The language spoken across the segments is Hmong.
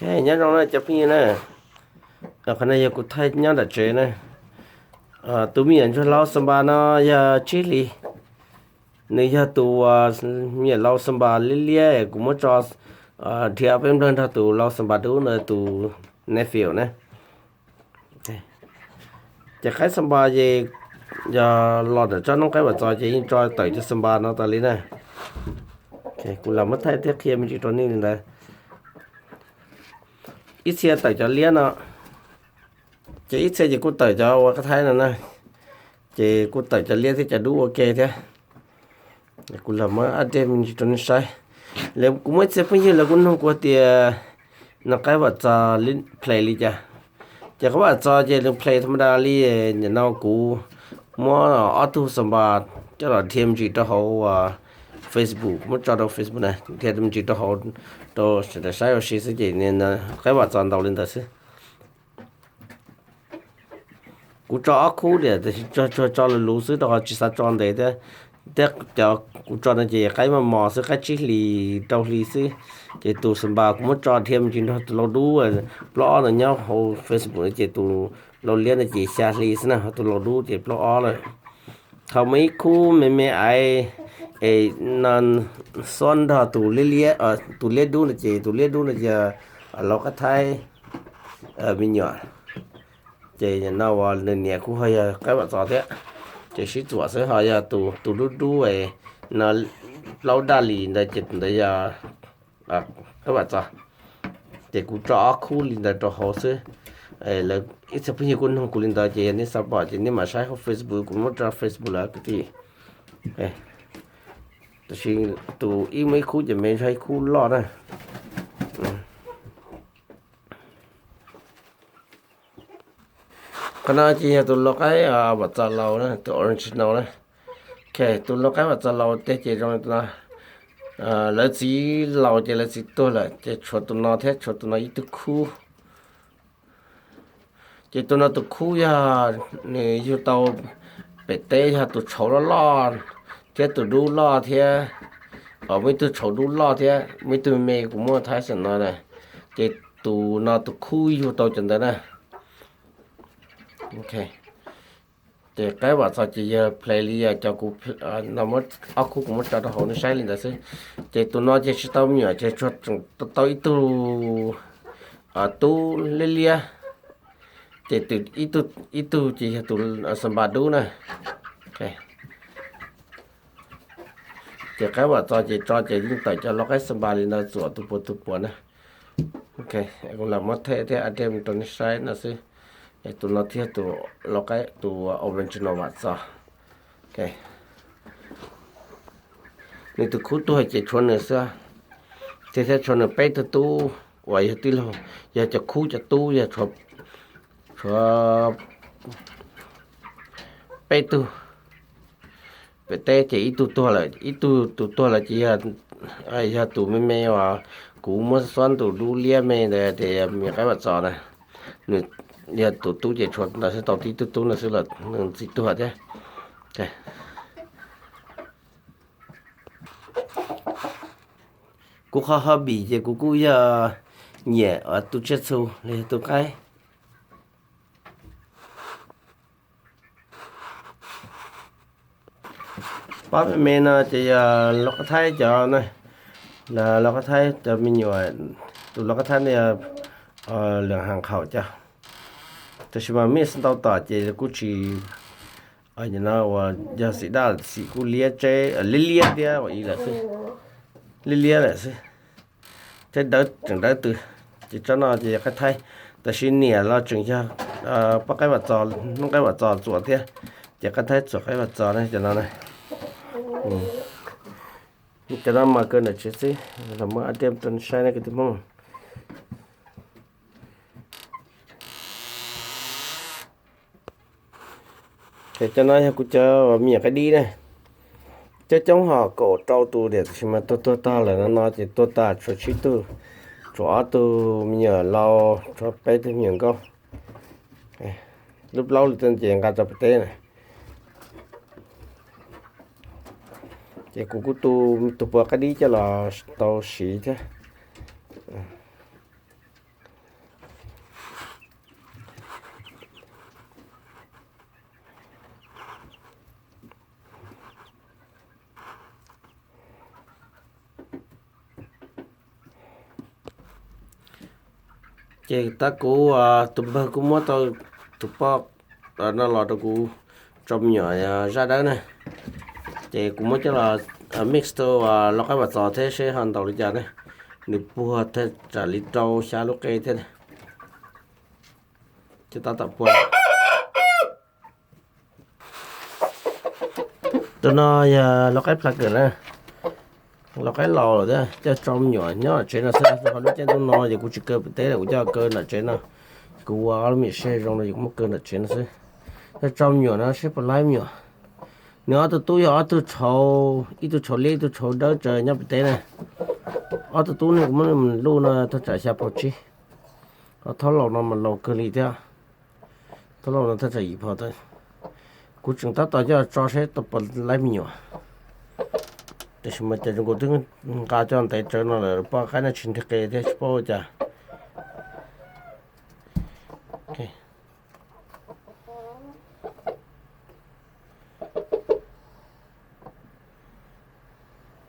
Nyob zoo na cov phooj ywg na, qhov no yog kuv thaij nyob nram tsev na. Tus me nyuam ntsuag laus Xanpas no yog Tsib Hlis, nws yog tus me nyuam laus Xanpas liab liab kuv muab tso dhia peb nplawg nrog tus laus Xanpas dub ntawd tus nephew na. Ces qaib Xanpas ces yog los ntawm tsob noob qaib Vam Txos ces yeej tso tawm cov Xanpas no tas li na. Kuv lam muab thaij thiab qhia me ntsis rau nej li ntawd. Ib txhia tawm cov liab no, ces ib txhia ces kuj tawm cov ua qab thaib no na, ces kuj tawm cov liab thiab cov dub ua ke thiab. Kuv lam muab update me ntsis rau nej saib. Lawv kuv muaj ib txhia phooj ywg lawv kuj nug kuv tias nws qaib Vam Txos play li cas. Ces qaib Vam Txos ces nws play tham ma da li. Nim no kuv muab ob tug Xanpas coj los dhia me ntsis rau hauv Facebook, muab tso rau Facebook na, dhia me ntsis rau hauv rau sawv daws saib ua si xwb ces qaib Vam Txos ntaus li ntawd xwb. Kuv tso ob khub tiam sis tsuas tso luv luv xwb rau qhov tsis xav tso ntev thiab. Thiab cov kuv tso no ces qaib mos mos xwb, qaib tsib hlis rau hli xwb. Ces tus Xanpas kuv muab tso dhia me ntsis nrog tus laus dub plaub ob ntawd nyob hauv Facebook no ces tus laus liab no ces xya hli xwb na, ho tus laus dub ces plaub ob lawm. Thaum muaj ib khub me me aiv es no xuab nrog tus liab dub no ces tus liab dub no ces laus qab thaib me nyuam. Ces no uas nws niam kuj ho yog qaib Vam Txos thiab, ces sib txuam xwb. Ho yog tus dub dub no plaub daj li ntawd ces tus ntawd yog qaib Vam Txos. Ces kuv tso ob khub li ntawd rau hauv xwb. Lawv ib txhia phooj ywg kuj nug kuv li ntawd ces yog nej xav pom ces nej mam saib hauv Facebook, kuv muab tso Facebook lawm kwv tij. Tab sis tus ib muaj ib khub ces me zog ib khub loj na. Qhov no ces yog tus lau qaib Vam Txos laus na, tus original na. Tus lau qaib Vam Txos laus tiag ces zoo li tus no. Lawv txiv laus ces lawv txiv tuag lawm ces tshuav tus no thiab tshuav tus no ib tug khub. Ces tus no tus khub yog nws yug tau pem teb yog tus tshauv loj loj thiab tus dub loj thiab. Muaj ib tug tshauv dub loj thiab muaj ib tug me kuv muaj thaib xwm no na. Ces tus no tus khub yug tau cov ntawd na. Ces qaib Vam Txos ces yog play li yog cov kuv no, ob khub kuv muab tso rau hauv nej saib li ntawd xwb. Ces tus no ces tsis tau me nyuam ces tsuas tseem tau ib tug tub liab liab. Ces ib tug ces yog tus Xanpas dub na. Ces qaib Vam Txos ces tso ces yeej tawm cov lau qaib Xanpas li ntawd txuam tus puas tus puas na. Kuv lam muab thaij thiab update rau nej saib no xwb. Tus no thiab tus lau qaib tus original Vam Txos. Nws tus khub tuag ces tshuav nws xwb, thiab tshuav nws peb tug tub uas yog tij laug, yog cov khub cov tub yog tshuav peb tug. Pem teb ces ib tug tuag lawm, ib tug tus tuag lawm ces yog tus me me uas kuv muab xuab tus dub liab me ntawd tias me qaib Vam Txos na. Nws yog tus tub ces tshuav ntawd xwb, tau tib tug tub no xwb los nws txiv tuag thiab. Kuv qhov hobby ces kuv kuj yog nyiam tu tsiaj txhu los yog tu qaib. Pab me me no ces yog lau qab thaib cov na, lau qab thaib cov me nyuam, tus lau qab thaib no yog lwm hav qhaum cov. Tab sis mas mej ntau tom ces kuj tsis, no uas yog xim daj xim kuj liab tseb liab liab thiab ua ib lawm xwb, liab liab lawm xwb. Tseb dawb tseem dawb tw. Ces tsob no ces yog qaib thaib, tab sis niam los tseem yog pab qaib Vam Txos, hnub qaib Vam Txos txuam thiab, ces qaib thaib txuam qaib Vam Txos na cov no na. Cov no mas kawg ntawm tsev xwb, los muab update rau nej saib na kwv tij Hmoob. Ces cov no yog kuv cov me nyuam qaib dib na. Coob coob ho kaum rau tus tiam sis mas tuag tuag tag lawm no no ces tuag tas tshuav tsib tug, tshuav ob tug me nyuam laus, tshuav peb tug me nyuam nkauj. Lub plaub li ces nqa rau pem teb na. Ces kuv kuj tu tus puas qaib dib coj los tau siv thiab. Ces tab kuv tus npawg kuj muab tau tus poj no los rau kuv tso me nyuam zaj dawb na. Ces kuv muab coj los mix rau lau qaib vam txos thiab seb ho ntaus li cas ne. Nws puag thaj tsam li rau xya lub qe thiab. Ces tab tom puag. Tus no yog lau qaib pla kawm na, lau qaib laus lawm thiab, coj tso me nyuam nyob tsev no xwb. Ho lub caij ntuj no ces kuv tsis kaw pem teb lawm, kuv coj kaw nram tsev no. Kuv ua ob lub me nyuam seb zoo no ces kuv muab kaw nram tsev no xwb. Coj tso me nyuam no seb puas laib me nyuam. Nws ob tug tub yog ob tug tshauv, ib tug tshauv liab ib tug tshauv dawb tsawv nyob pem teb na. Ob tug tub no kuv muab luj no thaj tsam xya phau tsib. Ob thaub laus no mas laus kawg li thiab. Thaub laus no thaj tsam yim phau. Kuv tseem tab tom coj tso seb puas laib me nyuam. Tiam sis mas cas zoo nkaus twb nqa coj ntev tsawv no lawm, poj qaib no tsis nti qe thiab tsis paub ua cas.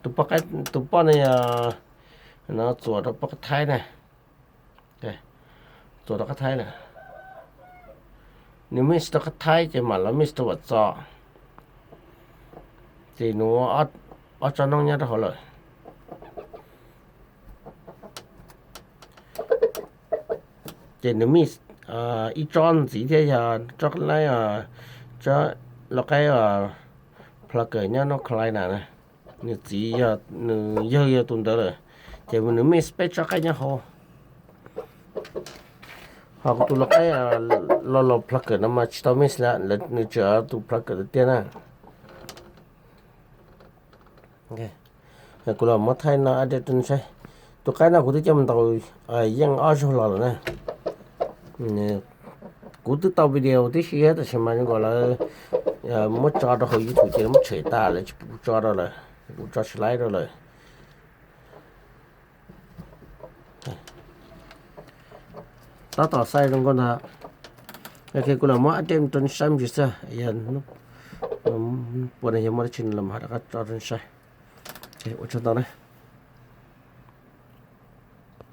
Tus poj, tus poj no yog no txuas rau poj qab thaib na. Txuas rau qab thaib na. Nws mix rau qab thaib ces mam los mix rau vam txos. Ces nws ob tsob noob nyob rau hauv lawm. Ces nws mix ib tsob ntxiv thiab yog tsob laib, tsob lau qaib plucker nyob North Carolina na. Nws txiv yog, nws yawg yog tus ntawd lawm. Ces nws mix peb tsob qaib nyob hauv. Ho kuv tus lau qaib, lau laus plucker no mas tsis tau mix lawm, nws tsuas tus plucker tiag na. Kuv los muab thaij no update rau nej saib. Tus qaib no kuv twb coj mus ntaus yeej ob zaug los lawm na. Kuv twb tau video tib si tab sis mas zoo nkaus lawv muab tso rau hauv YouTube ces lawv muab tshem tas lawv tsis pub tso rau lawm, kuv tso tsis laib rau lawm. Tab tom xaij zoo nkauj ntag. Ok, kuv los muab update rau nej saib me ntsis xwb, yog puas no yog muaj dab tsi los mas rov qab tso rau nej saib. Ua tsaug ntau na.